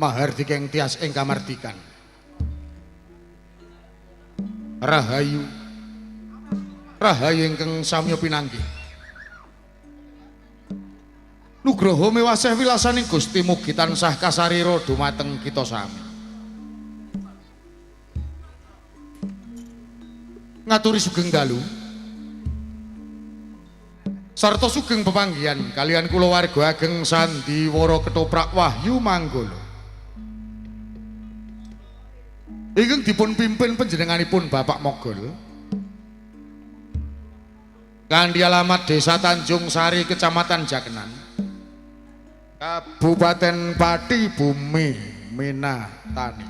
Mahardika ing tias ing kamardikan. Rahayu rahayu ingkang samya pinanggih. Nugroho mewaseh wilasaning Gusti mugi tansah kasarira dumateng kita sami. Ngaturi sugeng dalu sarta sugeng pepanggihan kalian kulawarga ageng sandiwara ketoprak Wahyu Manggala. Ingkang dipun pimpin panjenenganipun Bapak Mogol. Kanthi alamat Desa Tanjung Sari, Kecamatan Jakenan, Kabupaten Pati, Bumi Minatani.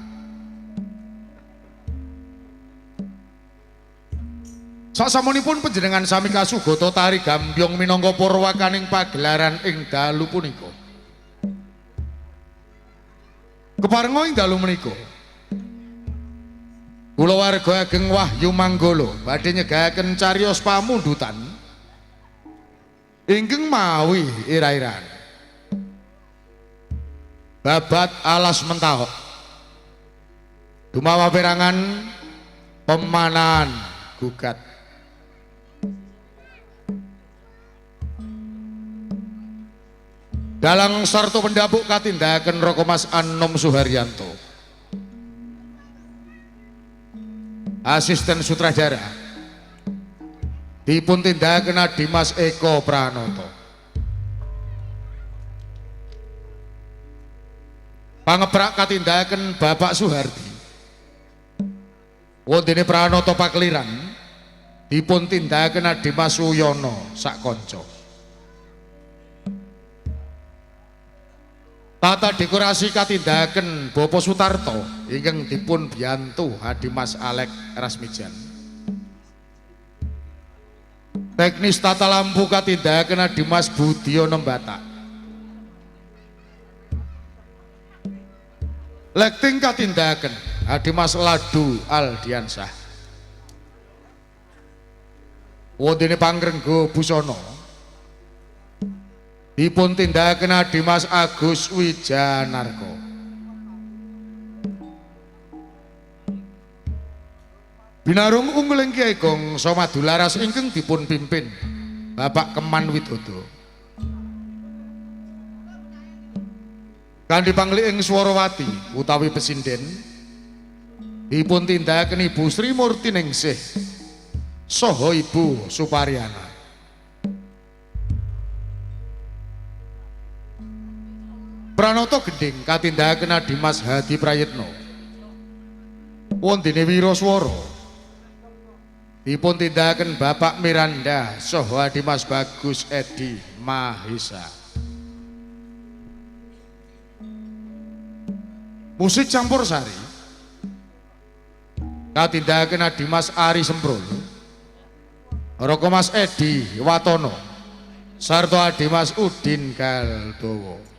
Sasampunipun panjenengan sami kasugata tari gambyong minangka purwakaning pagelaran ing dalu punika. Keparenga ing dalu menika kulawarga ageng Wahyu Manggala badhe nyegaken cariyos pamundutan ingkang mawi ira-iran. Babat Alas Mentaok dumawa perangan pemanahan gugat. Dalang sarta pendapuk katindakaken Raka Mas Anom Suharyanto. Asisten sutradara dipun tindakaken Adimas Eko Pranoto. Pangebrak katindakaken Bapak Suhardi. Wontene Pranoto Pakeliran dipun tindakaken Adimas Suyono sakonco. Tata dekorasi katindakaken Bapak Sutarto ingkang dipun biyantu Hadimas Alek Rasmijan. Teknis tata lampu katindakaken Adimas Budiono Batak. Lighting katindakaken Adimas Ladu Aldiansah. Wontene pangrengga busana dipun tindakaken Adimas Agus Wijanarko. Binarung ungguling Kyai Gongso Madularas ingkang dipun pimpin Bapak Keman Widodo. Kanthi pangliking Swarawati utawi pesinden dipun tindakaken Ibu Sri Murtiningsih saha Ibu Suparyana. Pranoto gendhing katindakaken Adimas Hadi Prayitno. Wondene wiraswara dipun tindakaken Bapak Miranda saha Adimas Bagus Edi Mahesa. Musik campur sari katindakaken Adimas Ari Semprul, Raka Mas Edi Watono sarta Adimas Udin Galdowo.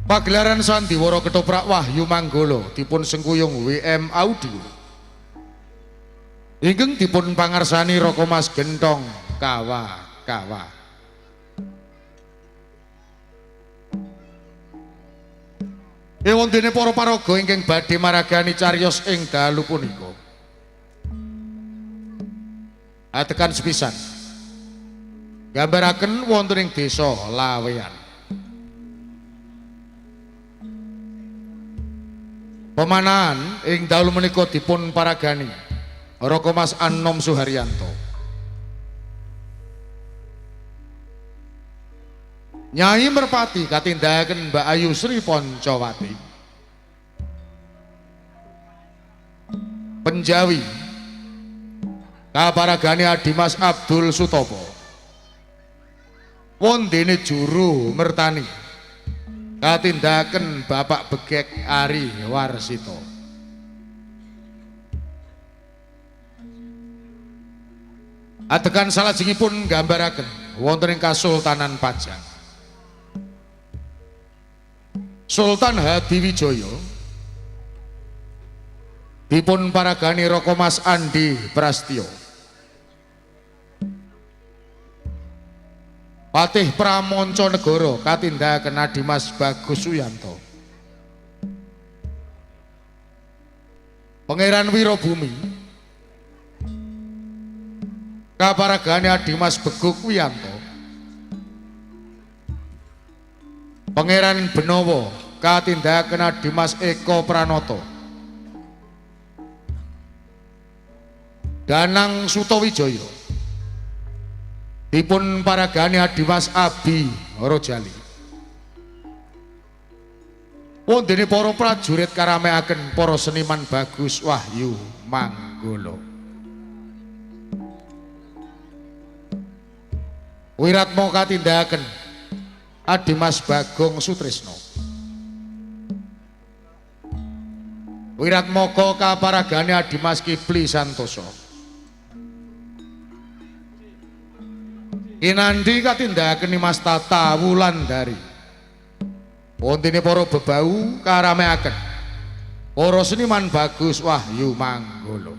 Pagelaran sandiwara ketoprak Wahyu Manggala dipun sengkuyung WM Audio ingkang dipun pangarsani Raka Mas Gentong Kawa Kawa. Ewondene para paraga ingkang badhe maragani cariyos ing dalu punika. Atekan sepisan gambaraken wonten ing desa Laweyan. Pemanahan ing dalu menika dipun paragani Raka Mas Anom Suharyanto. Nyai Merpati katindakaken Mbak Ayu Sri Poncowati. Penjawi kaparagani Adimas Abdul Sutopo. Wondene juru mertani katindaken Bapak Begek Ari Warsito. Adegan salajengipun nggambaraken wonten ing Kasultanan Pajang. Sultan Hadiwijaya dipun paragani Raka Mas Andi Prastyo. Patih Pramanca Negara katindakaken Adimas Bagus Suyanto. Pangeran Wirabumi kaparagane Adimas Beguk Wiyanto. Pangeran Benowo katindakaken Adimas Eko Pranoto. Danang Sutawijaya dipun paragani Adimas Abi Rojali. Wondene para prajurit karameaken para seniman Bagus Wahyu Manggolo. Wiratmo katindakaken Adimas Bagong Sutrisno. Wiratmoko kaparagane Adimas Kipli Santoso. Kinandhi katindakaken Mas Tata Wulandari. Wontene para bebau karameaken para seniman Bagus Wahyu Manggolo.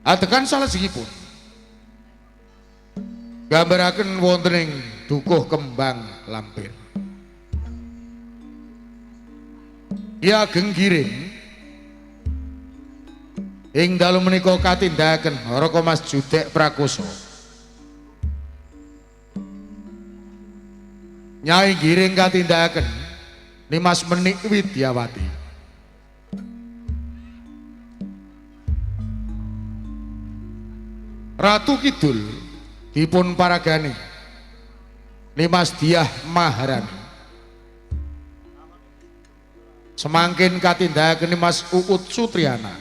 Adegan salajengipun gambaraken wonten ing Dukuh Kembang Lampir. Ki Ageng Giring ing dalu menika katindakaken Raka Mas Judek Prakosa. Nyai Giring katindakaken Nimas Menik Widyawati. Ratu Kidul dipun paragani Nimas Diah Maharani. Semangkin katindakaken Nimas Uut Sutriana.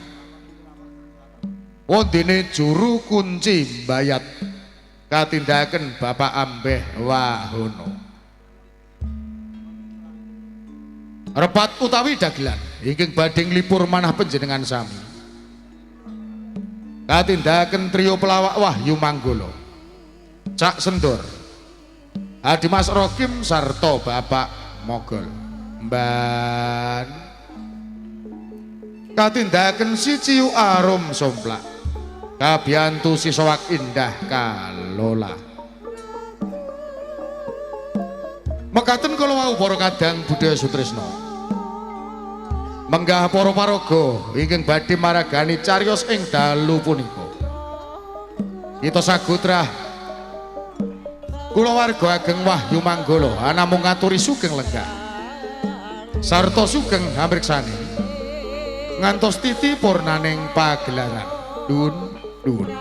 Wondene juru kunci mbayat katindakaken Bapak Ambeh Wahono. Repat utawi dagelan ingkang badhe nglipur manah panjenengan sami katindakaken trio pelawak Wahyu Manggolo, Cak Sendor, Adimas Rokim sarta Bapak Mogol. Mban katindakaken Si Ciu Arum Somplak kabiyantu sisowak indah kalola. Mekaten kala wau para kadang budaya sutresna. Menggah para paraga ingkang badhe maragani cariyos ing dalu punika. Kita sagutrah kulawarga ageng Wahyu Manggala anamung ngaturi sugeng lenggah sarta sugeng hamriksani ngantos titi purnaning pagelaran. Dun dun.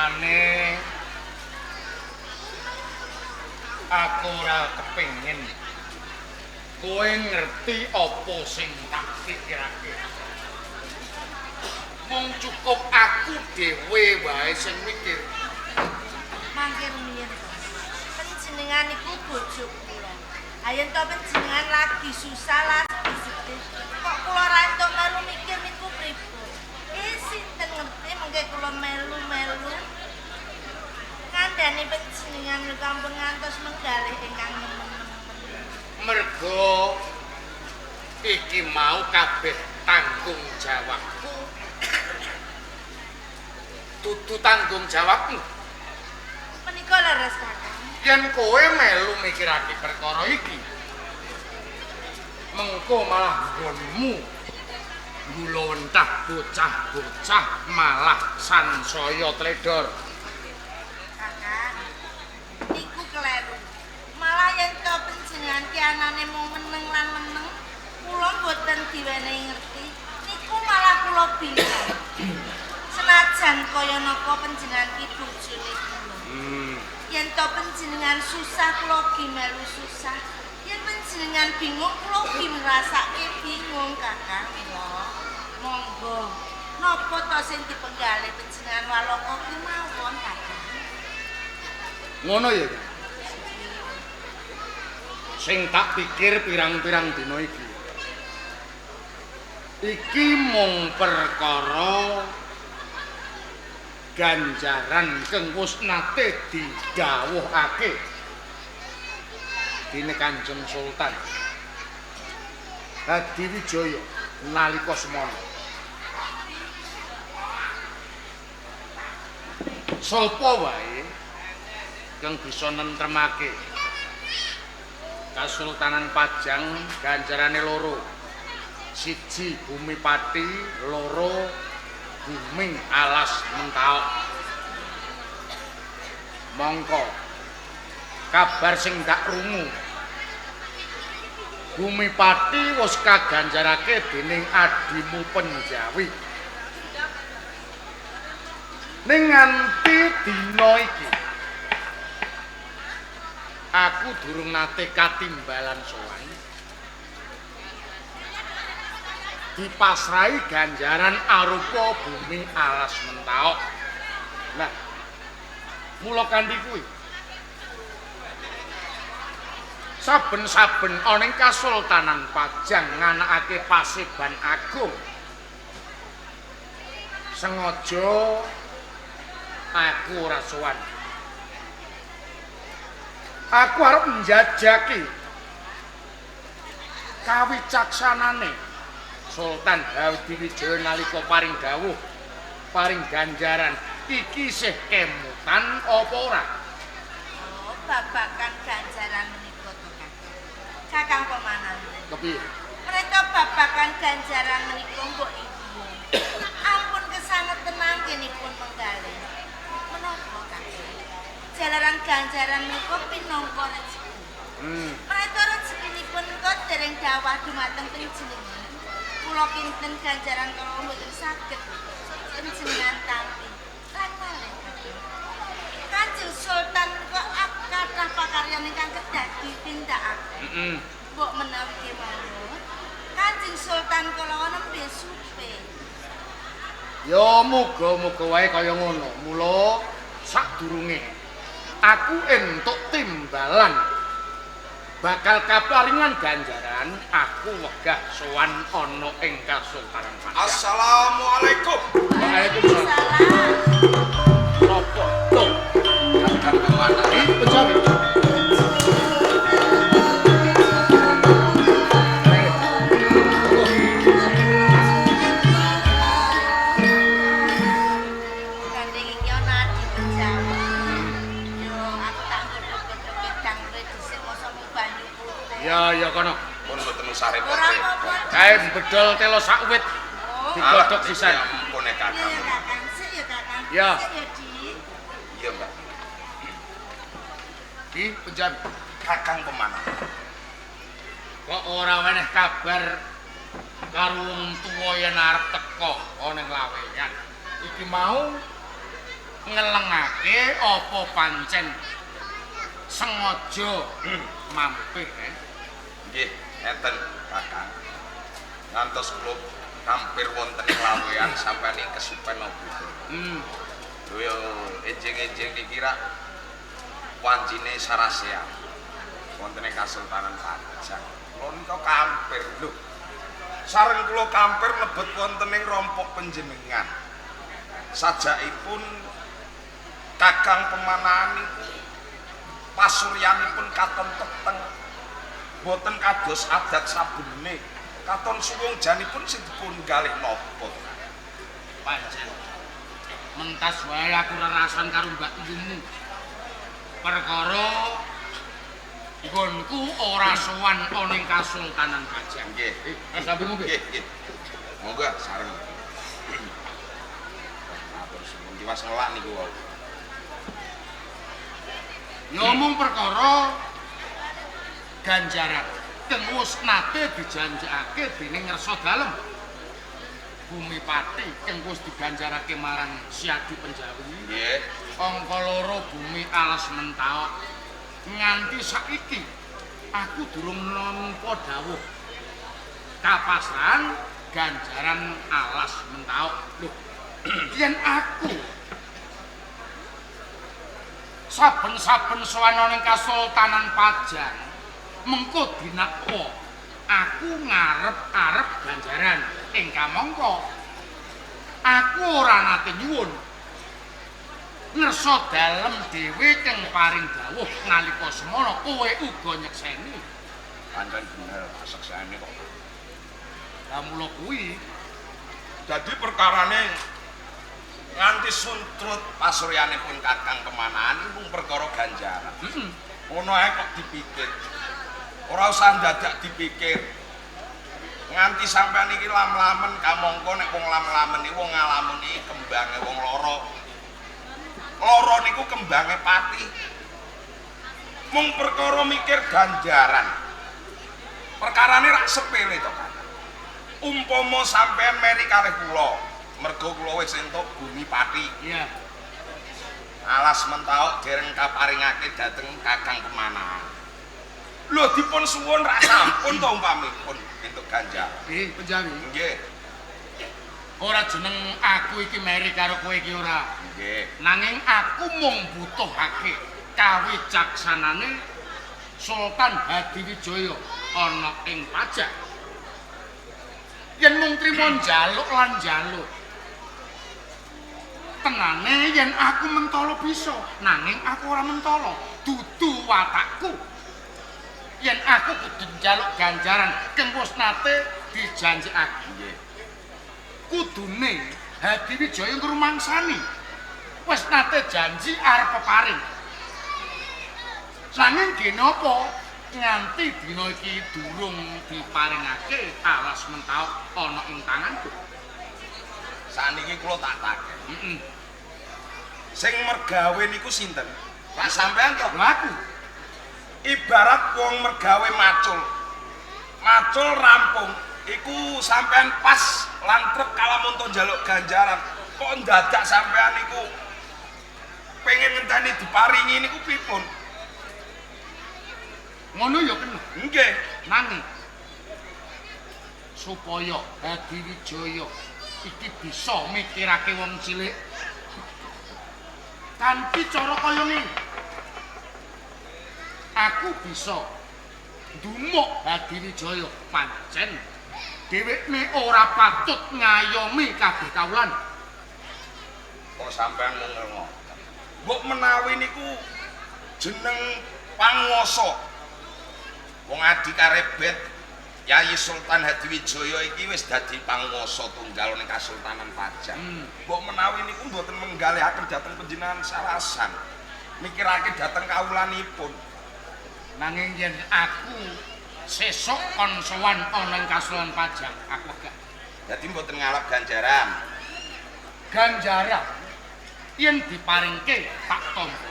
Asmane aku ora kepengin kowe ngerti apa sing tak pikirake. Mung cukup aku dhewe wae sing mikir. Mangke rumiyin. Panjenengan niku bojo kula. Ayen to panjenengan lagi susah lagi sedih. Kok kula ra entuk melu mikir niku pripun? Sinten ngerti mengke kula melu-melu kandhane panjenengan niku ampun ngantos menggalih ingkang nemen-nemen. Mergo iki mau kabeh tanggung jawabku. Dudu tanggung jawabmu. Menika leres Kakang. Yen kowe melu mikirake perkara iki, mengko malah nggonmu gulawentah bocah-bocah malah sansaya tledor. Kakang, niku kleru. Malah yen to panjenengan ki anane mung meneng lan meneng, kula mboten diwenehi ngerti, niku malah kula bingung. Senajan kaya napa panjenengan ki bojone kula. Yen to panjenengan susah kula gi melu susah. Yen panjenengan bingung kula gi ngrasake bingung Kakang. Monggo. Napa to sing dipenggalih panjenengan walaka kemawon Kakang? Ngono ya. Sing tak pikir pirang-pirang dina iki. Iki mung perkara ganjaran kang wis nate didhawuhake dening Kanjeng Sultan Hadiwijaya nalika semono. Sapa wae kang bisa nentremake Kasultanan Pajang ganjarane loro. Siji bumi Pati, loro bumi alas Mentaok. Mongko kabar sing tak rungu, bumi Pati wis kaganjarake dening adimu Penjawi. Ning nganti dina iki aku durung nate katimbalan sowan dipasrahi ganjaran arupa bumi alas Mentaok. Nah, mula kanthi kuwi saben-saben ana ing Kasultanan Pajang nganakake paseban agung. Sengaja aku ora sowan. Aku arep njajaki kawicaksanane Sultan Hadiwijaya nalika paring dawuh, paring ganjaran iki isih kemutan apa ora? Oh, babagan ganjaran menika to, Kakang. Kakang pemanan. Kepiye? Mereka babagan ganjaran menika mbok ibu. Ampun kesangeten anggenipun menggalih. Menapa, Kakang? Jalaran ganjaran menika pinangka rejeki. Mereka rezekinipun menika dereng dawah dumateng panjenengan. Kula kinten ganjaran kala mboten saged panjenengan tampi. Lan malih Kanjeng Sultan menika kathah pakaryan ingkang kedah ditindakake. Mbok menawi kemawon Kanjeng Sultan kala nembe supe. Ya muga-muga wae kaya ngono. Mula sadurunge aku entuk timbalan bakal kaparingan ganjaran, aku wegah sowan ana ing Kasultanan Pajang. Assalamualaikum. Waalaikumsalam. Sopo to? Kakang kemana? Iki Penjawi. Gandeng iki ana adi Penjawi. Yo aku tak godhog-godhog wedang kowe dhisik mosok mung banyu putih. Ya ya kono. Pun mboten usah repot. Ora apa-apa. Kae bedol telo sak wit Oh. digodhog sisan. Ampun Iya Kakang. ya Kakang, sik ya Kakang. Ya. Sik ya Di. Iya, Mbak. Ki Penjawi. Kakang pemana? Kok ora weneh kabar karo wong tuwa yen arep teka ana ning Laweyan. Iki mau Ngelengake apa pancen sengaja mampir Nggih, enten Kakang. Ngantos kula kampir wonten ing Laweyan sampeyan iki kesupen napa? Lho yo enjing-enjing niki rak wancine sarasehan. Wonten ing Kasultanan Pajang. Kula nika kampir lho. Sareng kula kampir mlebet wonten ing rompok panjenengan. Sajakipun Kakang Pemanahan niku pasuryanipun katon peteng. Boten kados adat sabene. Katon suwung janipun sing dipun galih napa? Pancen. Mentas wae aku rerasan karo Mbak Yumu. Perkara nggonku ora sowan ana ing Kasultanan Pajang. Nggih. Sampe ngombe. Nggih, nggih. Monggo sareng. Matur suwun tiwas ngelak niku wau. Ngomong perkara ganjaran kang wis nate dijanjekake dening Ngersa Dalem. Bumi Pati kang wis diganjarake marang Siadi Penjawi. Nggih. Angka loro bumi Alas Mentaok. Nganti saiki aku durung nampa dawuh kapasrahan ganjaran Alas Mentaok. Lho, yen aku saben-saben sowan ana ing Kasultanan Pajang, mengko dinakwa aku ngarep-arep ganjaran ing kamangka aku ora nate nyuwun. Ngersa Dalem dhewe kang paring dawuh nalika semono kowe uga nyekseni. Pancen bener saksane kok. Lah mula kuwi dadi perkarane nganti suntrut pasuryanipun Kakang Pemanahan mung perkara ganjaran. Ngono ae kok dipikir. Ora usah ndadak dipikir. Nganti sampean iki lam-lamen kamangka nek wong lam-lamen iki wong ngalamun iki kembange wong loro. Loro niku kembange pati. Mung perkara mikir ganjaran. Perkarane rak sepele to, Kakang. Umpama sampean meri kalih kula, mergo kula wis entuk bumi Pati. Iya. Alas Mentaok dereng kaparingake dhateng Kakang Pemanahan. Lho dipun suwun rak sampun to umpamipun entuk ganjaran. Nggih, Penjawi. Nggih. Ora jeneng aku iki meri karo kowe iki ora. Nggih. Nanging aku mung butuhake kawicaksanane Sultan Hadiwijaya ana ing Pajang. Yen mung trimo njaluk lan njaluk. Tenane yen aku mentolo bisa, nanging aku ora mentolo, dudu watakku. Yen aku kudu njaluk ganjaran kang wis nate dijanjekake. Nggih. Kudune Hadiwijaya ngrumangsani wis nate janji arep peparing. Nanging dene apa nganti dina iki durung diparingake Alas Mentaok ana ing tanganku. Saniki kula tak taken. Heeh. Sing mergawe niku sinten? Pak sampean to? Lho aku. Ibarat wong mergawe macul. Macul rampung, iku sampean pas lan trep kalamunto njaluk ganjaran. Kok ndadak sampean niku pengen ngenteni diparingi niku pripun? Ngono ya kena. Nggih. Nanging supaya Hadiwijaya iki bisa mikirake wong cilik kanthi cara kaya ngene. Aku bisa ndumuk Hadiwijaya pancen dhewekne ora patut ngayomi kabeh kawulan. Kok sampean mung ngoten. Mbok menawi niku jeneng panguwasa. Wong adi karebet Yayi Sultan Hadiwijaya iki wis dadi panguwasa tunggal ning Kasultanan Pajang. Mbok menawi niku mboten menggalihaken dhateng panjenengan sarasan. Mikirake dhateng kawulanipun. Nanging yen aku sesuk kon sowan ana ing Kasultanan Pajang, aku gak. Dadi mboten ngalap ganjaran. Ganjaran yen diparingke tak tampa.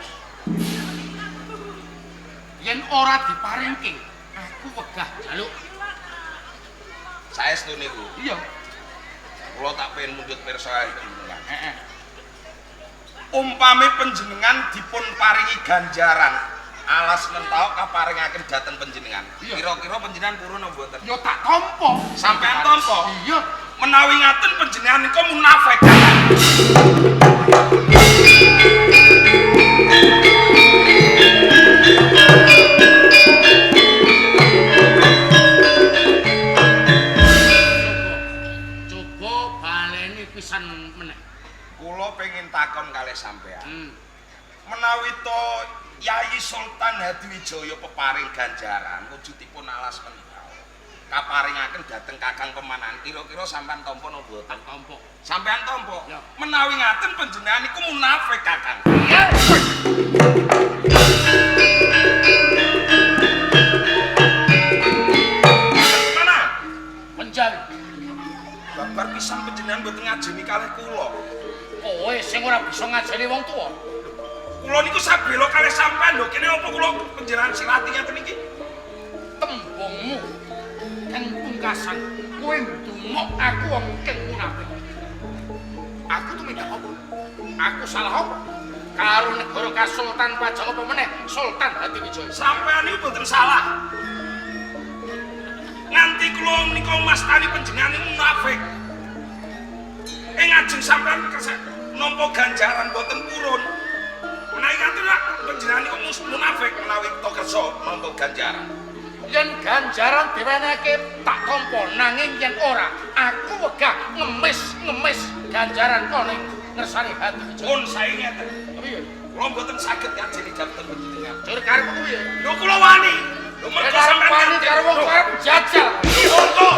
Yen ora diparingke, aku wegah njaluk. Saestu niku. Iya. Kula tak pengen mundhut pirsa jenengan. Heeh. Umpami panjenengan dipun paringi ganjaran alas mentaok kaparingaken dhateng panjenengan. Kira-kira panjenengan purun napa mboten? Ya tak tampa. Sampeyan tampa? Iya. Menawi ngaten panjenengan niku munafik. Coba baleni pisan meneh. Kula pengin takon kalih sampeyan. Menawi to Yayi Sultan Hadiwijaya peparing ganjaran wujudipun alas menika kaparingaken dhateng Kakang Pemanahan, kira-kira sampean tampa napa mboten? Tampa. Sampean tampa? Ya. Menawi ngaten panjenengan niku munafik, Kakang. Mana? Penjawi. Babar pisan panjenengan mboten ngajeni kalih kula. Kowe sing ora bisa ngajeni wong tuwa. Kula niku sabela kalih sampean lho, kene apa kula panjenengan silati ngaten iki? Tembungmu kang pungkasan kowe ndumuk aku wong kang munafik. Aku tumindak apa? Aku salah apa? Karo negara Kasultan Pajang apa meneh Sultan Hadiwijaya. Sampean niku mboten salah. Nganti kula menika mastani panjenengan niku munafik. Ing ajeng sampean kersa nampa ganjaran mboten purun. Menawi ngaten lak panjenengan niku munafik menawi to kersa nampa ganjaran. Yen ganjaran diwenehke tak tampa, nanging yen ora aku wegah ngemis-ngemis ganjaran ana ing ngersane Hadiwijaya. Pun sae ngeten. Piye? Kula mboten saged ngajeni dhateng panjenengan. Jur karepmu piye? Lho kula wani. Lho mergo sampean wani karo wong arep jajal. Monggo.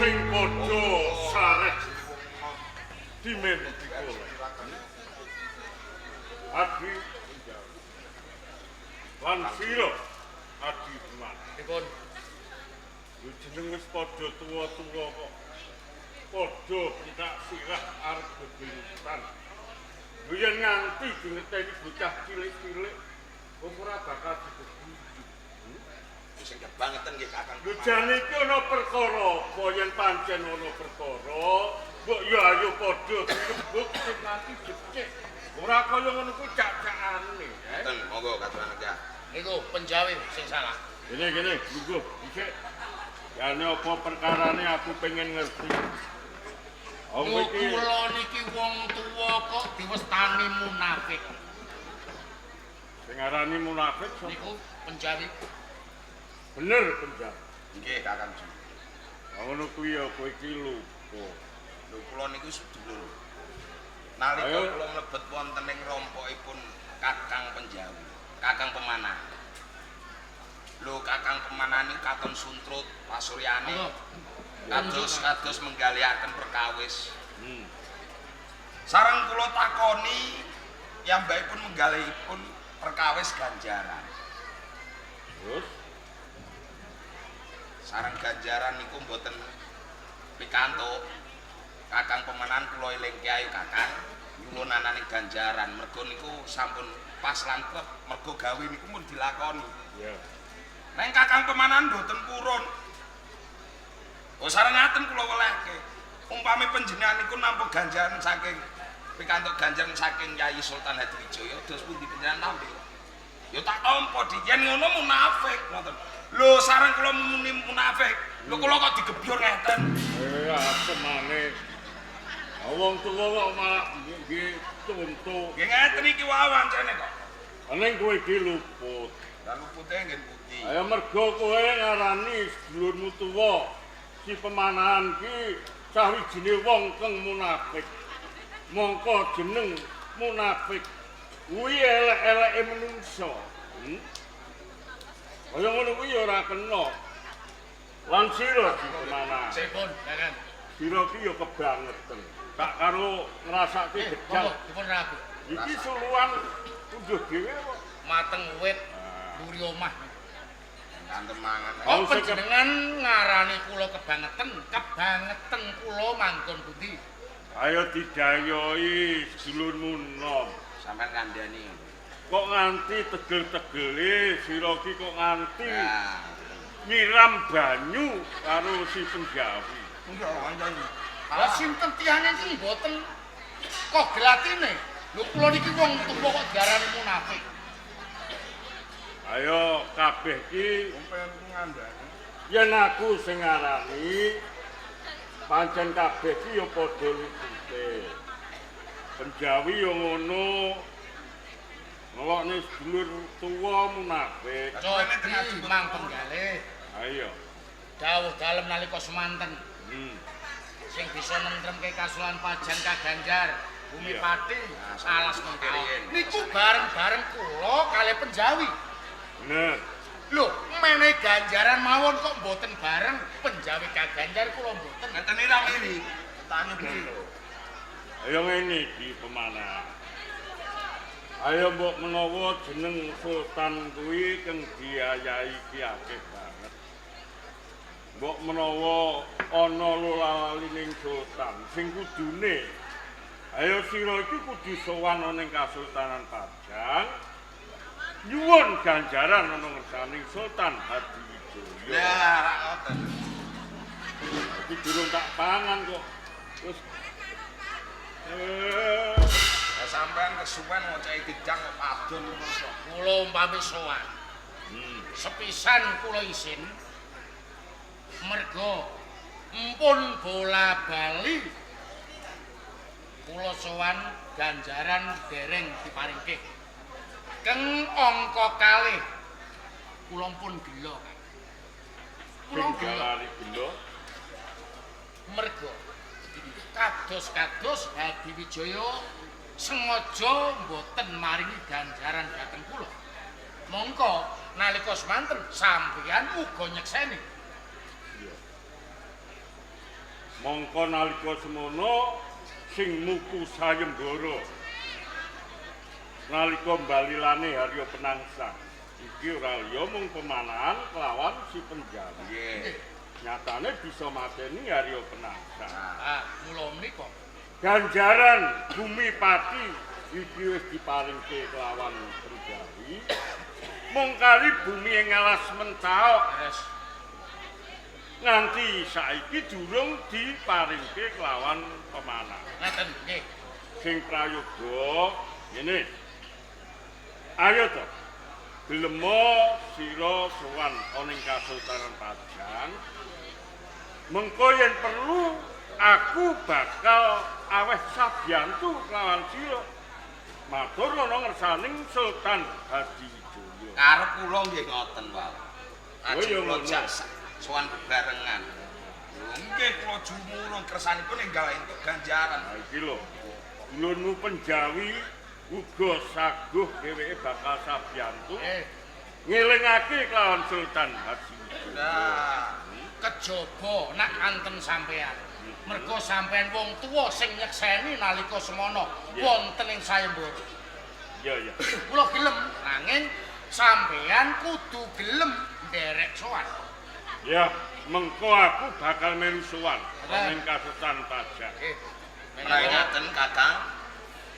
Sing padha sareh dimen dikole. Adi lan sira Adi Peman. Pripun? Lho jeneng wis padha tuwa-tuwa kok. Padha pentak sirah arep gegelutan. Lho yen nganti dingeteni bocah cilik-cilik wong ora bakal digeguyu. Sing kebangetan nggih Kakang. Lho jane iki ana perkara apa yen pancen ana perkara, mbok ya ayo padha dirembug sing nganti becik. Ora kaya ngono kuwi cak-cakane. Ngeten, monggo katuran aja. Niku Penjawi sing salah. Gini gini, lungguh dhisik. Jane apa perkarane aku pengen ngerti. Wong iki kula niki wong tuwa kok diwestani munafik. Sing aranane munafik sapa? Niku Penjawi. Bener Penjawi. Nggih, Kakang Ju. Lah ngono kuwi ya kowe iki lupa. Lho kula niku sedulur. Nalika kula mlebet wonten ing rompokipun Kakang Penjawi, Kakang Pemanahan. Lho Kakang Pemanahan niku katon suntrut pasuryane. Kados-kados menggalihaken perkawis. Sareng kula takoni piyambakipun menggalihipun perkawis ganjaran. Terus sareng ganjaran niku mboten pikantuk. Kakang Pemanahan kula elingke ayo Kakang nyuwunanane ganjaran mergo niku sampun pas lan trep mergo gawe niku mun dilakoni. Iya. Neng Kakang Pemanahan mboten purun. Oh sareng ngaten kula welehke. Umpami panjenengan niku nampa ganjaran saking pikantuk ganjaran saking Yayi Sultan Hadiwijaya dos pundi panjenengan nampi? Ya tak tampa di yen ngono munafik ngoten. Lho sareng kula muni munafik. Lho kula kok digebyur ngeten. Asemane. Wong tuwa kok malah nggih conto. Nggih ngeten iki wae wancene kok. Ning kowe iki luput. Lah lupute nggih pundi? Ayo mergo kowe ngarani sedulurmu tuwa si Pemanahan ki sawijine wong kang munafik. Mongko jeneng munafik kuwi elek-eleke menungsa. Kaya ngono kuwi ora kena. Lan sira si Pemanahan. Pripun, Kakang? Sira ki ya kebangetan. Tak karo ngrasake gejang. Dipun ragu. Iki suluan unduh dhewe kok. Mateng wit mburi omah. Ngantem mangan. Kok panjenengan ngarani kula kebangetan? Kebangetan kula manggon pundi? Ayo didayoi sedulurmu nom. Sampeyan kandhani. Kok nganti tegel-tegele sira ki kok nganti nyiram banyu karo si Penjawi. Enggak kancane. Lah sinten tiyange iki mboten kok gelatine. Lho kula niki wong tuwa kok diarani munafik. Ayo kabeh iki Sampeyan ku ngandani. Yen aku sing ngarani pancen kabeh iki ya padha lupute. Penjawi ya ngono. Ngelokne sedulur tuwa munafik. Cobi mang penggalih. Ayo. Dawuh dalem nalika semanten. Sing bisa nentremke kasulan Pajan Kaganjar, Bumi Pati, alas Mentawak. Niku bareng-bareng kula kalih Penjawi. Bener. Lho, menehi ganjaran mawon kok mboten bareng Penjawi Kaganjar kula mboten. Ngeten iki ra ngiri. Tanya bolo. Ayo ngene iki pemanah. Ayo mbok menawa jeneng Sultan kuwi kang diayahi ki akeh banget. Mbok menawa ana lolali ning Sultan sing kudune. Ayo sira iki kudu sowan ana ning Kasultanan Pajang. Nyuwun ganjaran ana ngersaning Sultan Hadiwijaya. Lah, ra ngoten. Iki durung tak pangan kok. Terus sampean kesuwen ngoceki gedang kok padon terus kok. Kula umpami sowan. Sepisan kula isin. Merga empun bola bali. Kula sowan ganjaran dereng diparingke. Keng angka kalih kula pun gela. Kula gela. Merga kados-kados Hadiwijaya sengaja mboten maringi ganjaran dhateng kula. Mongko nalika semanten sampeyan uga nyekseni. Iya. Mongko nalika semono sing muku sayembara. Nalika balilane Harya Penangsang, iki ora liya mung pemanahan kelawan si Penjawi. Nggih. Nyatane bisa mateni Harya Penangsang. Ah, mula menika ganjaran Bumi Pati iki wis diparingke kelawan Penjawi. Mung kali bumi ing alas Mentaok nganti saiki durung diparingke kelawan pemanah. Ngaten nggih. Sing prayoga ngene. Ayo to. Gelemo sira sowan ana ing Kasultanan Pajang. Mengko yen perlu aku bakal aweh sabiyantu kelawan sira. Matur ana ngersaning Sultan Hadiwijaya. Karep kula nggih ngoten wae. Ajeng kula sowan bebarengan. Lho nggih kula jumurung kersanipun enggal entuk ganjaran. Ha iki lho. Dulurmu Penjawi uga saguh dheweke bakal sabiyantu. Ngelingake kelawan Sultan Hadiwijaya. Nah, kejaba nak anten sampean. Merga sampean wong tuwa sing nyekseni nalika semono wonten ing sayembara. Iya, iya. Kula gelem nanging sampean kudu gelem nderek sowan. Ya, mengko aku bakal melu sowan ning Kasultanan Pajang. Nggih. Menawi ngaten Kakang,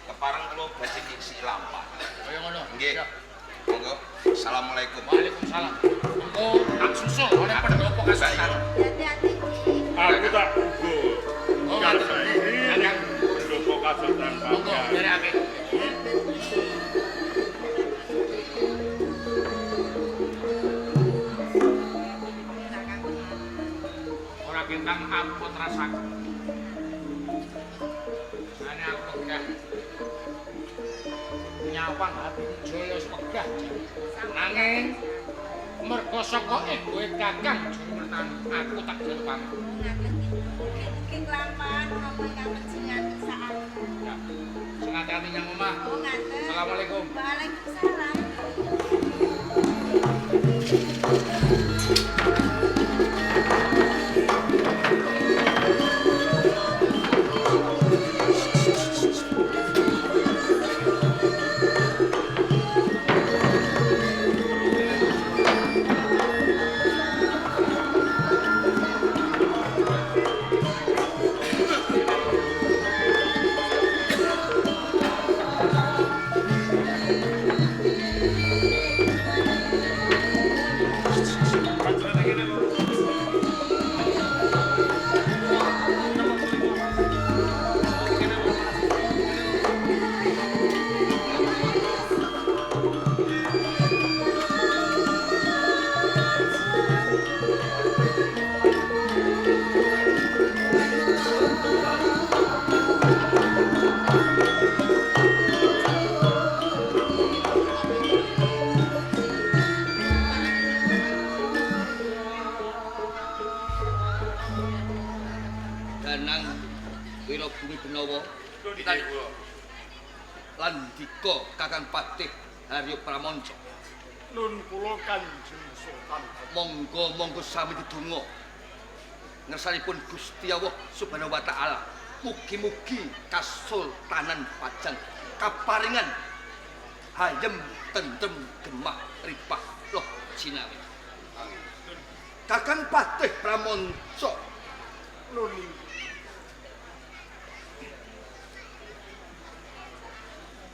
kepareng kula badhe ngisi lampah. Kaya ngono. Nggih. Monggo. Assalamualaikum. Waalaikumsalam. Mengko tak susul oleh pendopo Kasultanan. Hati-hati. Aku tak uga. Oh, ngaten. Pendopo Kasultanan Pajang. Monggo nderekake. Ora kentang abot rasaku. Ane aku pegah. Nyawang Hadiwijaya wis pegah. Nanging merga saka egoe Kakang Juru Mertani, aku tak jaluk pamit. Ngaten iki. Mugi-mugi kelampahan menapa ingkang pejengan kersakaken. Ya. Sing ati-ati nyang omah. Oh, ngaten. Assalamualaikum. Waalaikumsalam. Panjenengan Danang Wirabumi Benawa lan dika Kakang Patih Haryo Pramanca. Nun kula Kanjeng Sultan. Monggo-monggo sami didonga ngersanipun Gusti Allah Subhanahu wa taala. Mugi-mugi kasultanan Pajang kaparingan hayem tentrem gemah ripah loh jinawi. Kakang Patih Pramanca nun inggih.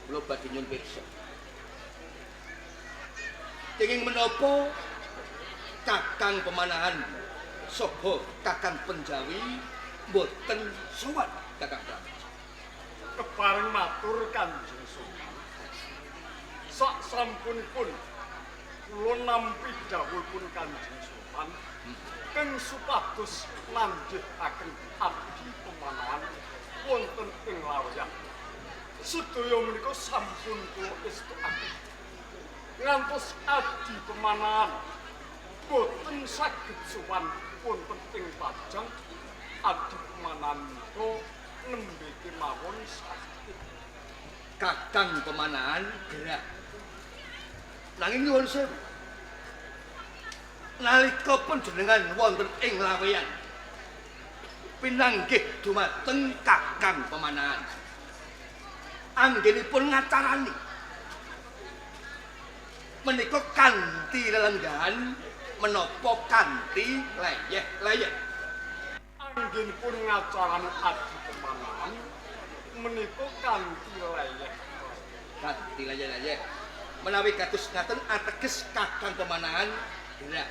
Kula badhe nyuwun pirsa. Kenging menapa Kakang Pemanahan saha Kakang Penjawi mboten sowan Kakang Pramanca? Kepareng matur Kanjeng Sultan. Sak sampunipun kula nampi dawuhipun Kanjeng Sultan keng supados nandhihaken abdi Pemanahan wonten ing Laweyan. Sedaya menika sampun kula estukaken. Ngantos abdi Pemanahan boten saged sowan wonten ing Pajang, abdi Pemanahan menika nembe kemawon saged. Kakang Pemanahan gerah. Nanging nyuwun sewu. Nalika panjenengan wonten ing Laweyan pinanggih dumateng Kakang Pemanahan. Anggenipun ngacarani menika kanthi lelenggahan menapa kanthi leyeh-leyeh? Anggenipun ngacarani abdi Pemanahan menika kanthi leyeh. Kanthi leyeh-leyeh. Menawi kados ngaten ateges Kakang Pemanahan gerak.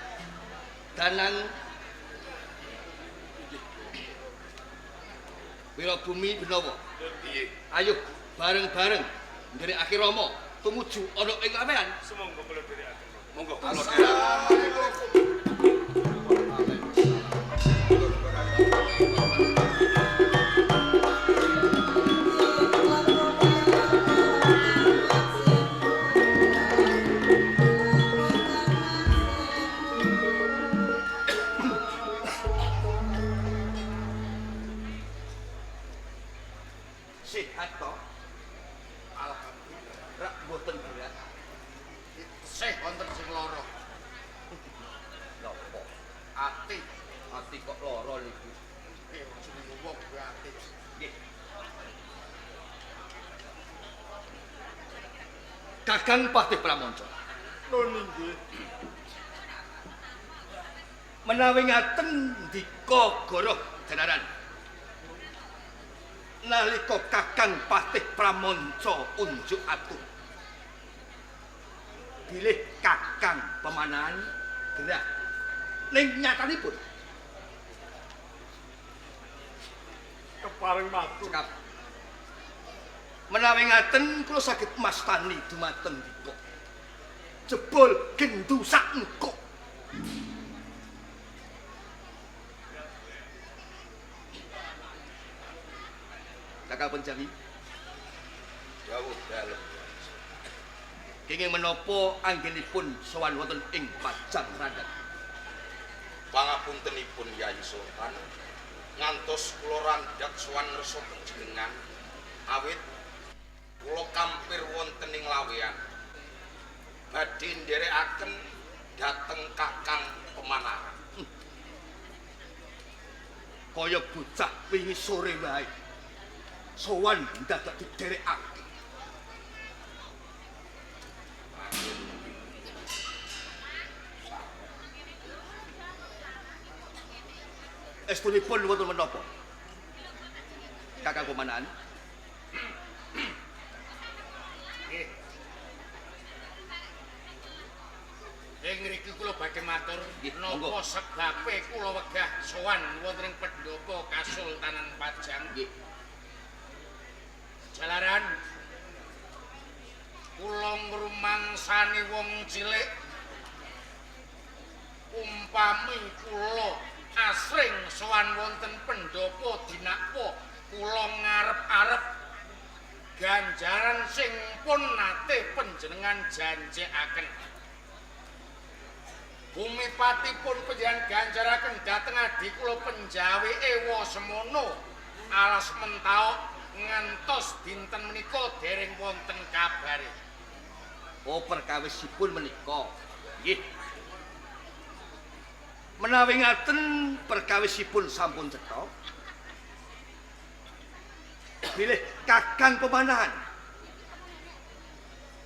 Danang Wirabumi Benawa. Nggih. Ayo bareng-bareng nderekake Rama tumuju ana ing Laweyan. Sumangga kula dherekaken. Monggo kula dherekaken. Sehat to? Alhamdulillah. Rak mboten berat. Sih wonten sing lara. Napa? Ati, Ati kok lara niku. Nggih, jenenge wong kuwi ati. Nggih. Kakang Patih Pramanca. Nun inggih. Menawi ngaten ndika goroh janaran. Nalika Kakang Patih Pramanca unjuk atur. Bilih Kakang Pemanahan gerah. Ning nyatanipun Kepareng matur. cekap. Menawi ngaten kula saged mastani dumateng dika. Jebul gendu sak engkuk. Kakang Penjawi, Dawuh dalem. kenging menapa anggenipun sowan wonten ing Pajang Randat? Pangapuntenipun Yai Sultan, ngantos kula randhat sowan ngersa panjenengan awit kula kampir wonten ing Laweyan. Badhe nderekaken dhateng Kakang Pemanahan. Kaya bocah wingi sore wae. Sowan dadak diderekake. Estunipun wonten menapa? Kakang Pemanahan? Nggih. Ing ngriki kula badhe matur napa sebabe kula wegah sowan wonten ing pendhapa Kasultanan Pajang. Nggih. Jalaran kula ngrumangsani wong cilik umpami kula asring sowan wonten pendhapa dinakwa kula ngarep-arep ganjaran sing pun nate panjenengan janjekaken. Bumipati pun panjenengan ganjaraken dhateng adi kula Penjawi ewa semono. Alas Mentaok ngantos dinten menika dereng wonten kabare. Oh, perkawisipun menika. Nggih. Menawi ngaten perkawisipun sampun cetha. Bilih Kakang Pemanahan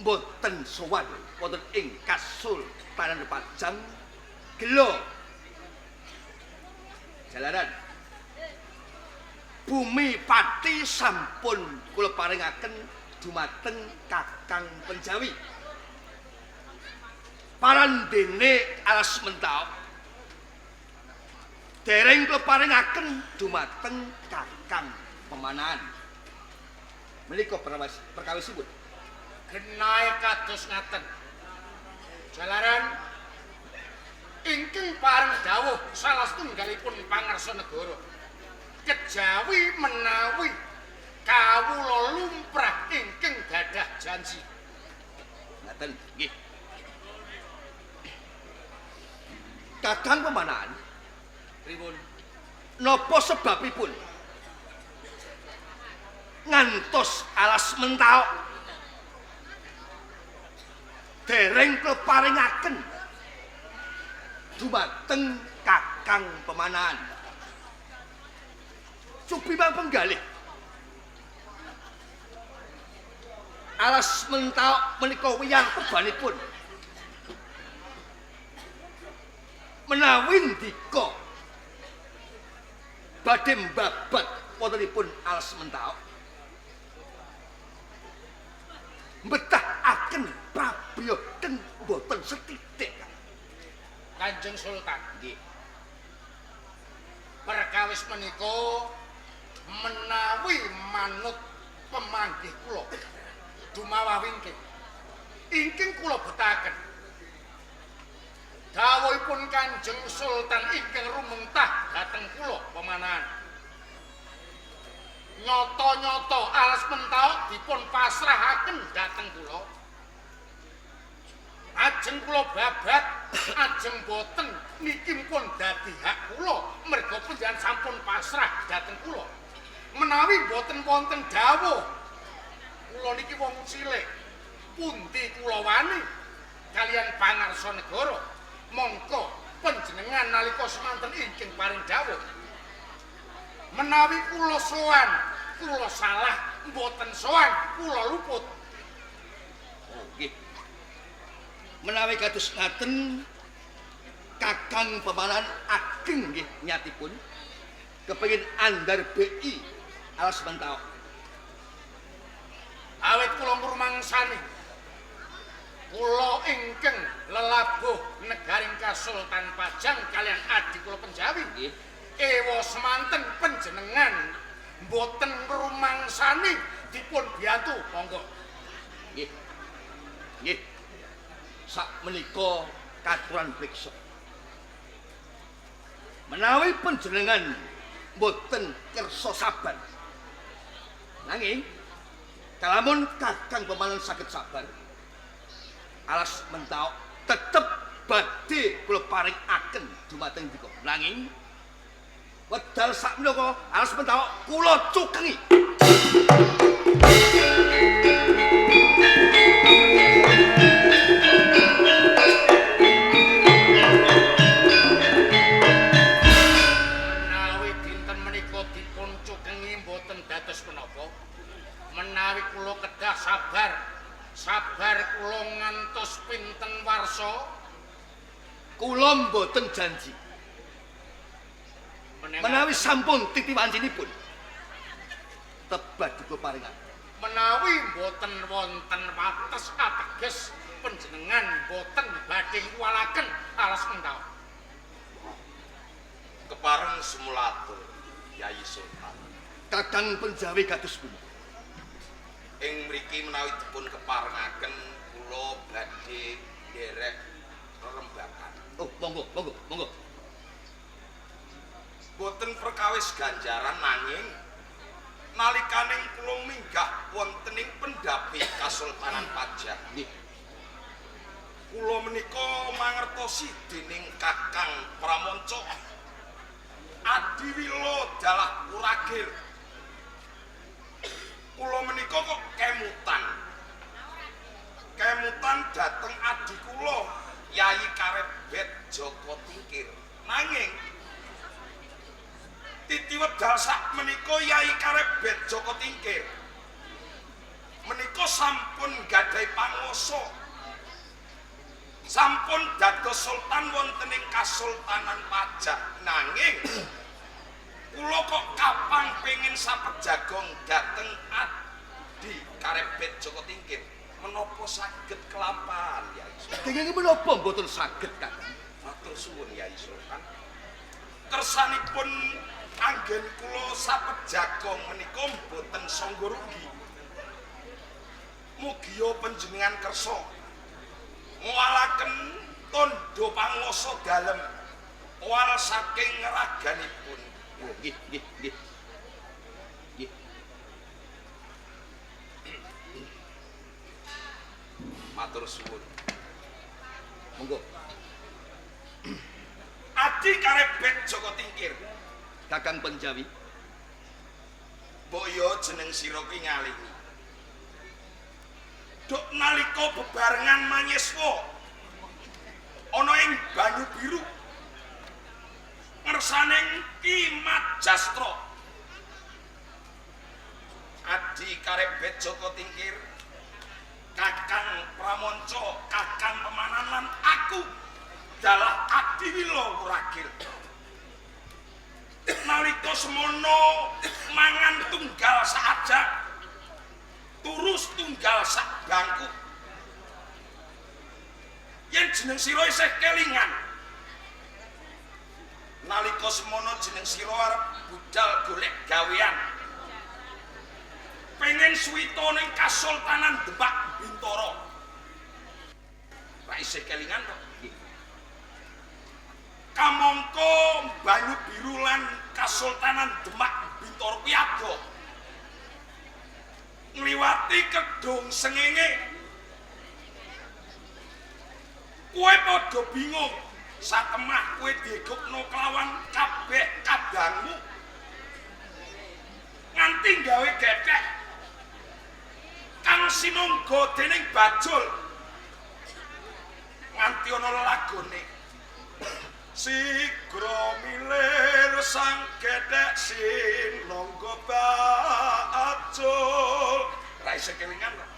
mboten sowan wonten ing Kasultanan Pajang gelo jalaran bumi Pati sampun kula paringaken dumateng Kakang Penjawi. Parandene Alas Mentaok dereng kula paringaken dumateng Kakang Pemanahan. Menika perkawisipun. Genahe kados ngaten. Jalaran ingkang pareng dawuh salah setunggalipun pangarsa negara. Kejawi menawi kawula lumrah ingkang gadah janji. Ngaten nggih. Kakang Pemanahan, Pripun? Napa sebabipun ngantos Alas Mentaok dereng kula paringaken dumateng Kakang Pemanahan? Subi mang penggalih Alas Mentaok menika wiyar tebanipun menawi ndika badhe mbabat wontenipun Alas Mentaok mbetahaken prabiyoten mboten sethithik. Kanjeng Sultan, nggih. Perkawis menika menawi manut pemanggih kula dumawah wingking ingkang kula betahaken dawuhipun Kanjeng Sultan ingkang rumentah dhateng kula Pemanahan. Nyata-nyata Alas Mentaok dipun pasrahaken dhateng kula. Ajeng kula babat, ajeng boten niki pun dadi hak kula merga panjenengan sampun pasrah dhateng kula. Menawi boten wonten dawuh, kula niki wong cilik, pundi kula wani kalian pangarsa negara. Mongko panjenengan nalika semanten ingkang paring dawuh. Menawi kula sowan, kula salah, mboten sowan, kula luput. Oh, nggih. Menawi kados ngaten Kakang Pemanahan ageng nggih nyatipun kepengin andar BI Alas Mentaok. Awit kula ngrumangsani kula ingkang lelabuh negaring Kasultan Pajang kalian adi kula Penjawi. Nggih. Ewa semanten panjenengan mboten ngrumangsani dipun biyantu monggo. Nggih. Nggih. Sak menika katuran priksa. Menawi panjenengan mboten kersa sabar. Nanging kalamun Kakang Pemanahan saged sabar, Alas Mentaok tetep badhe kula paringaken dumateng ndika. Nanging wedal sakmenika Alas Mentaok kula cukengi. Menawi dinten menika dipun cukengi mboten dados menapa. Menawi kula kedah sabar, sabar kula ngantos pinten warsa? Kula mboten janji. Menawi sampun titi wancinipun tebah dipun paringaken. Menawi mboten wonten wates ateges panjenengan mboten badhe ngwalaken Alas Mentaok. Kepareng sumulatur Yayi Sultan. Kakang Penjawi kados pundi? Ing mriki menawi dipun keparengaken kula badhe nderek rerembakan. Oh, monggo, monggo, monggo. Boten perkawis ganjaran nanging nalikaning kula minggah wonten ing pendhapi Kasultanan Pajang. Nggih. Kula menika mangertosi dening Kakang Pramanca Adiwila dalah Wuragil Kula menika kok kemutan. Kemutan dhateng adi kula, Yayi Karebet Joko Tingkir. Nanging titi wedal sak menika Yayi Karebet Joko Tingkir menika sampun gadhahi panguwasa. Sampun dados sultan wonten ing Kasultanan Pajang. Nanging kula kok kapang pengin sapejagong dhateng adi Karebet Joko Tingkir. Menapa saged kelampahan Yai Sultan? Kenging menapa mboten saged, Kakang? Matur suwun Yai Sultan. Kersanipun anggen kula sapejagong menika mboten sangga rugi. Mugia panjenengan kersa ngwalaken tandha panguwasa dalem wal saking raganipun. Oh, nggih, nggih, nggih. Nggih. Matur suwun. Monggo. Adi Karebet Joko Tingkir. Kakang Penjawi. Mbok yo jeneng sira kuwi ngalingi. Duk nalika bebarengan manyeswa ana ing banyu biru ngersaning Ki Majastra. Adi Karebet Joko Tingkir, Kakang Pramanca, Kakang Pemanan lan aku dalah Adiwila Wuragil. Nalika semono mangan tunggal saajak, turu tunggal sak bangku. Yen jeneng sira isih kelingan, nalika semono jeneng sira arep budal golek gawean, pengen suwita ning Kasultanan Demak Bintara. Ra isih kelingan to? Kamangka banyu biru lan Kasultanan Demak Bintara kuwi adoh. Ngliwati kedung sengenge. Kowe padha bingung, satemah kowe digugno kelawan kabeh kadangmu. Nganti gawe gethek kang sinungga dening bajul. Nganti ana lelagone. Sigra milir sang gethek sinungga bajul. Ra isih kelingan kok.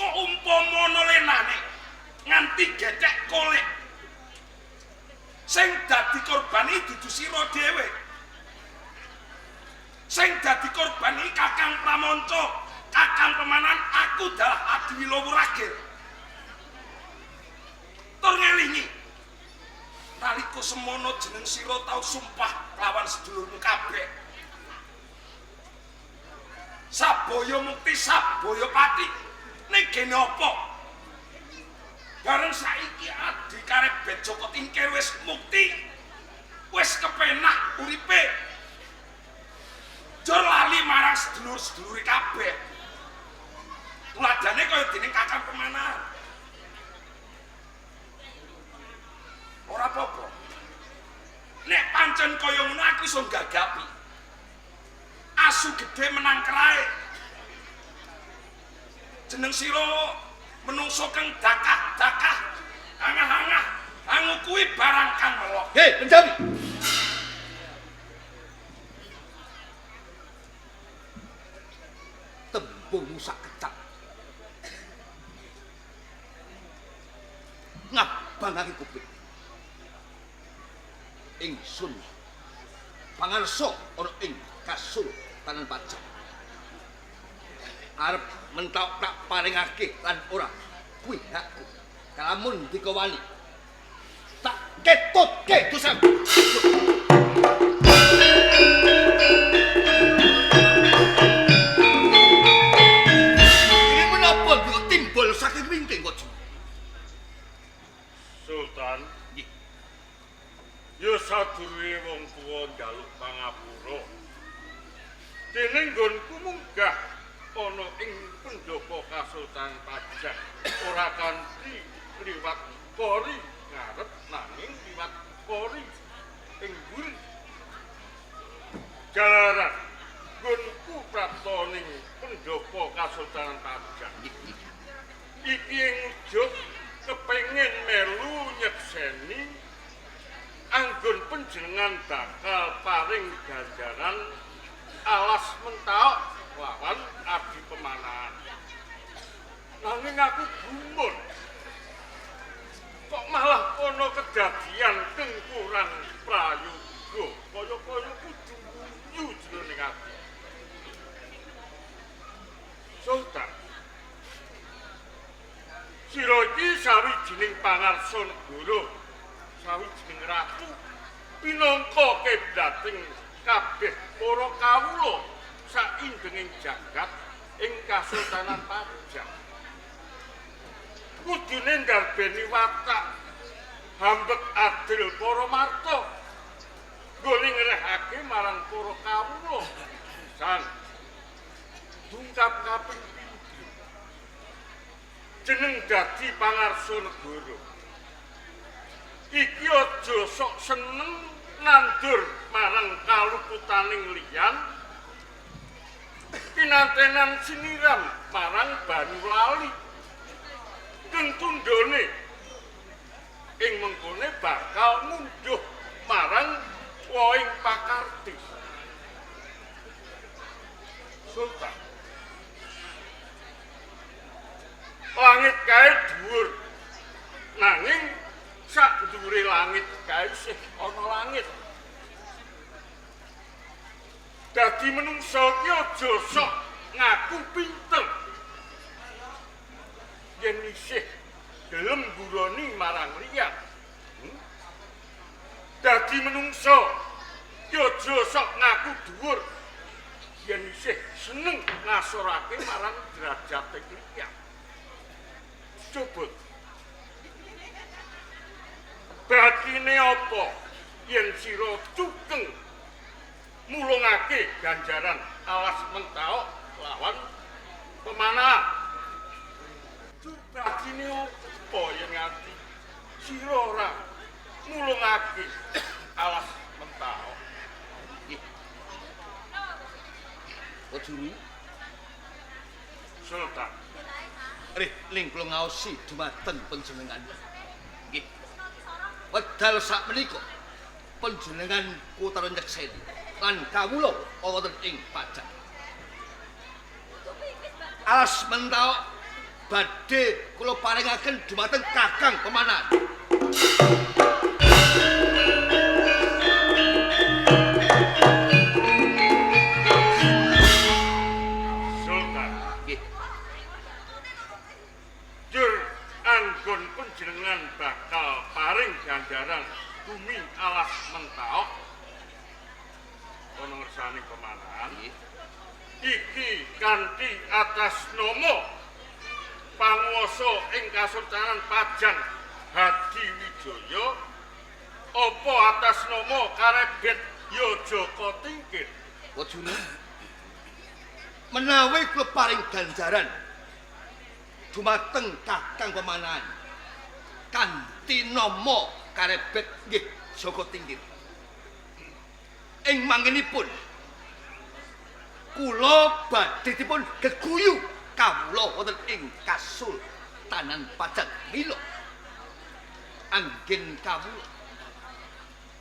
Kok umpama ana lenane nganti gethek kolek. Sing dadi korban iki dudu sira dhewe. Sing dadi korban iki Kakang Pramanca, Kakang Pemanan, aku dalah Adiwila Wuragil. Tur ngelingi nalika semono jeneng sira tau sumpah lawan sedulurmu kabeh. Sabaya mukti sabaya pati ning gene apa? Bareng saiki Adi Karebet Joko Tingkir wis mukti, wis kepenak uripe. Jor lali marang sedulur-sedulure kabeh. Tuladane kaya dening Kakang Pemanan. Ora apa-apa. Nek pancen kaya ngono aku iso nggagapi. Asu gedhe menang kerae. Jeneng sira menungso kang dakah-dakah, angah-angah, angu kuwi barang kang melok. Hei, Penjawi. Tembungmu sak kecap. Ngabangake kuping. Ingsun pangarsa ana ing Kasultanan Pajang. Arep mentok tak paringake lan ora kuwi hakku. Kalamun dika wani tak ketutke dosamu. Ini menapa kok timbul saking wingking kok? Sultan, ya sadurunge wong tuwa njaluk pangapura. Dene nggonku munggah ana ing pendopo Kasultanan Pajang ora kanthi liwat kori ngarep nanging liwat kori ing mburi. Jalaran nggonku prapta ning pendopo Kasultanan Pajang. Iki ing ujug kepengin melu nyekseni anggon panjenengan bakal paring ganjaran alas mentaok lawan abdi pemanahan. Nanging aku gumun. Kok malah ana kedadian kengkuran prayoga kaya-kaya kudu guyu jroning ati. Sultan, sira iki sawijining pangarsa negara, sawijining ratu, pinangka kiblating kabeh para kawula saindenging jagat ing Kasultanan Pajang. Kudune ndarbeni watak hambek adil para marta nggone ngrehake marang para kawula. San dungkap kaping pindho jeneng dadi pangarsa negara. Iki aja sok seneng nandur marang kaluputaning liyan, kinantenan siniram marang banyu lali. Tundone ing mengkone bakal ngunduh marang woing pakarti. Sultan, langit kae dhuwur, nanging sak dhuwure langit kae isih ana langit. Dadi menungsa ki aja sok ngaku pinter yen isih gelem guroni marang liyan. Dadi menungsa ki aja sok ngaku dhuwur yen isih seneng ngasorake marang derajate liyan. Coba batine apa yen sira cukeng mulungake ganjaran alas mentaok lawan pemanahan? Batine apa yen nganti sira ora mulungake alas mentaok? Nggih. Juru Sultan, rih ling kula ngaosi dumateng panjenengan. Nggih. Wedal sakmenika panjenengan kutara nyekseni lan kawula wonten ing Pajang. Alas mentaok badhe kula paringaken dumateng Kakang Pemanahan. Sultan, Nggih. Jur anggon panjenengan bakal paring ganjaran bumi alas mentaok ana ngersane pemanahan. Nggih. Iki kanthi atas nama panguwasa ing Kasultanan Pajang Hadi Wijaya, apa atas nama karebet Yajaka Tingkir? Wajune menawi kula paring ganjaran dumateng Kakang Pemanahan kanthi nama karebet nggih Jaka Tingkir, ing manggenipun kula badhe dipun geguyu kawula wonten ing Kasultanan Pajang. Mila anggen kawula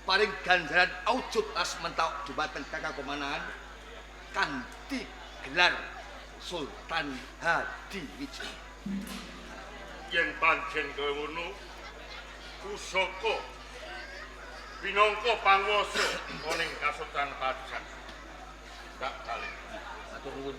paring ganjaran aujud as mentaok dumateng Kakang Pemanahan kanthi gelar Sultan Hadi Wijaya. Yen pancen kaya ngono, pusaka pinangka panguwasa ana ing Kasultanan Pajang. Tak kalih. Matur nuwun.